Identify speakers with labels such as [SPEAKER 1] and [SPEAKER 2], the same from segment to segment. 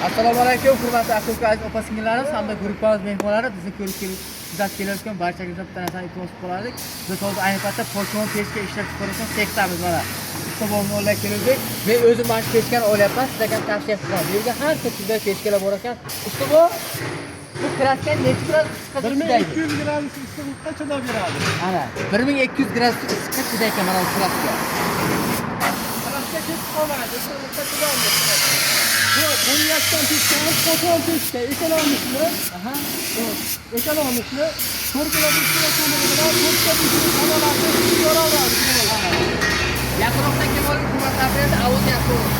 [SPEAKER 1] Assalomu alaykum, hurmatli aka-uka, aziz opa singillarimiz hamda guruhimiz mehmonlari, bizni ko'rib kelib kuzatib kelayotgan barchangizdan bitta narsani iltimos qilib qolardik. Biz hozir ayni paytda Pochmon pechka ishlab chiqarayotgan sexdamiz mana. Usta bobomni oldiga keldik. Men o'zim mana shu pechkani olyapman, sizlarga ham tavsiya qilaman. Bu yerda har xil turdagi pechkalar bor ekan. Usta bobo, bu краска necha gradus issiqqa chidaydi?
[SPEAKER 2] 1200 gradus issiqlikqa chidab beradi.
[SPEAKER 1] Ana, 1200 gradus issiqqa chidaydi ekan mana bu краска.
[SPEAKER 2] Краска ketib qolmaydi, issiqlikqa chidamli. Bu qo'yayotgan pechkamiz qo'pol pechka, экономичный. Экономичный. 4 kilo 5 kilo ko'mir bilan 4 ta 5 kilo xonalarni isitib yoraveradi.
[SPEAKER 1] Yaqinroqdan kelib oling, hurmatli operator, ovoz yaxshi bo'lsin.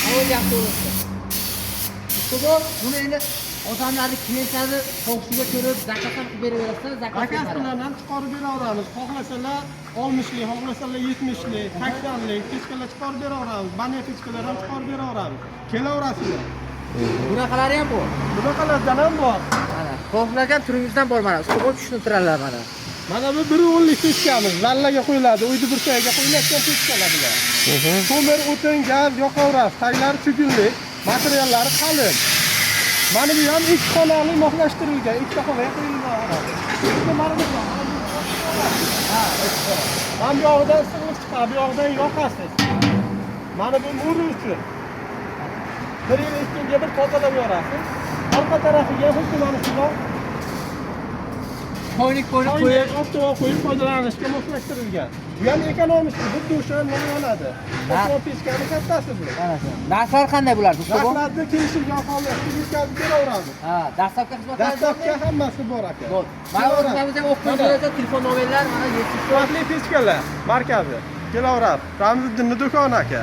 [SPEAKER 1] Ovoz yaxshi bo'lsin. Usta bobo, buni endi odamlarni, klientlarni xohishiga ko'rib заказ ham qilib beraverasizlar, заказ.
[SPEAKER 2] Заказ bilan ham chiqarib beraveramiz. Xohlasalar 60lik, xohlasalar 70lik, 80lik pechkalar chiqarib beraveramiz. Баня pechkalar ham chiqarib beraveramiz. Kelaverasizlar.
[SPEAKER 1] Bunaqalari ham bor.
[SPEAKER 2] Bunaqalardan ham bor.
[SPEAKER 1] Mana, xohlagan turingizdan bor mana. Usta bobo tushuntiradilar mana.
[SPEAKER 2] Mana bu 1.10lik pechkamiz. Zallaga qo'yiladi, uyni burchagiga qo'yilayotgan pechkalar bular. Ko'mir, o'tin, gaz yoqaverasiz. Taglari чугун lik, materiallari qalin. Mana bu ham ikki xonali moslashtirilgan, ikkita xonaga qo'yilgan. Endi mana bu.
[SPEAKER 1] Ha, ikki xona.
[SPEAKER 2] Mana bu yog'idan issiqlik chiqadi, bu yog'idan yoqasiz. Mana bu mo'ri uchun. Bir yil 2 yilga bir tozalab yorasiz. Orqa tarafiga xuddi mana shundoq
[SPEAKER 1] Choynik qo'yib
[SPEAKER 2] qo'yib, avtobus qo'yib foydalanishga moslashtirilgan. Bu ham экономичный, xuddi o'sha nima yonadi. Qo'pol pechkani kattasi bu.
[SPEAKER 1] Mana shu. Narxlari qanday bular, usta bobo?
[SPEAKER 2] Narxlarni kelishilgan holda yetkazib beraveramiz.
[SPEAKER 1] Ha, доставка xizmatlari
[SPEAKER 2] Доставка hammasi bor, aka.
[SPEAKER 1] Bor. Mana o'zimiz ham o'qib qo'ysak, telefon nomerlar mana 74.
[SPEAKER 2] Sifatli pechkalar markazi. Kelaverasiz. Ramziddinni do'koni, aka.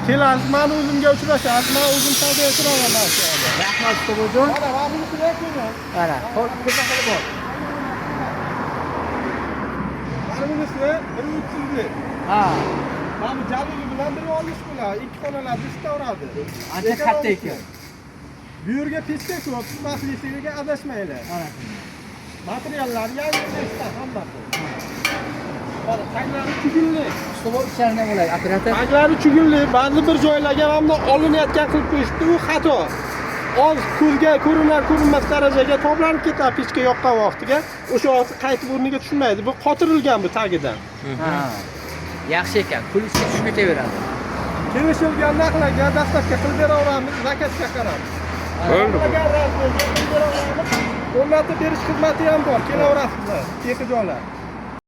[SPEAKER 2] Kelasiz, mani o'zimga uchrashasiz, man o'zim savdoga kiraman shu yerda.
[SPEAKER 1] Rahmat, usta bobojon.
[SPEAKER 2] Mana bunisini ham ko'ring.
[SPEAKER 1] Mana, ko'rpa xili bor.
[SPEAKER 2] Mana bunisi 1.30lik. Mana bu jalili bilan 1.60 bo'ladi. Ikki xonalarda isitaveradi.
[SPEAKER 1] Ancha katta ekan.
[SPEAKER 2] Bu yerga pechka ko'p, sifatlisiga adashmanglar.
[SPEAKER 1] Mana.
[SPEAKER 2] Materiallar yangi pechka hammasi. Mana taglari чугун lik.
[SPEAKER 1] Usta bobo ichlaridan bo'ladi, operator.
[SPEAKER 2] Taglari чугун lik, ba'zi bir joylarga mana bundoq olinayotgan qilib qo'yishibdi, u xato. Oz ko'zga ko'rinar ko'rinmas darajaga toblanib ketadi pechka yoqqan vaqtiga. O'sha vaqt qaytib o'rniga tushmaydi. Bu qotirilgan bu tagidan.
[SPEAKER 1] Ha. Yaxshi ekan. Pul ichga tushib ketaveradi.
[SPEAKER 2] Kelishilgan narxlarga доставка qilib beraveramiz, заказ ga qarab.
[SPEAKER 3] Bo'ldi.
[SPEAKER 2] Xohlagan размер ga qilib beraveramiz. O'rnatib berish xizmati ham bor. Kelaverasizlar, texniklar.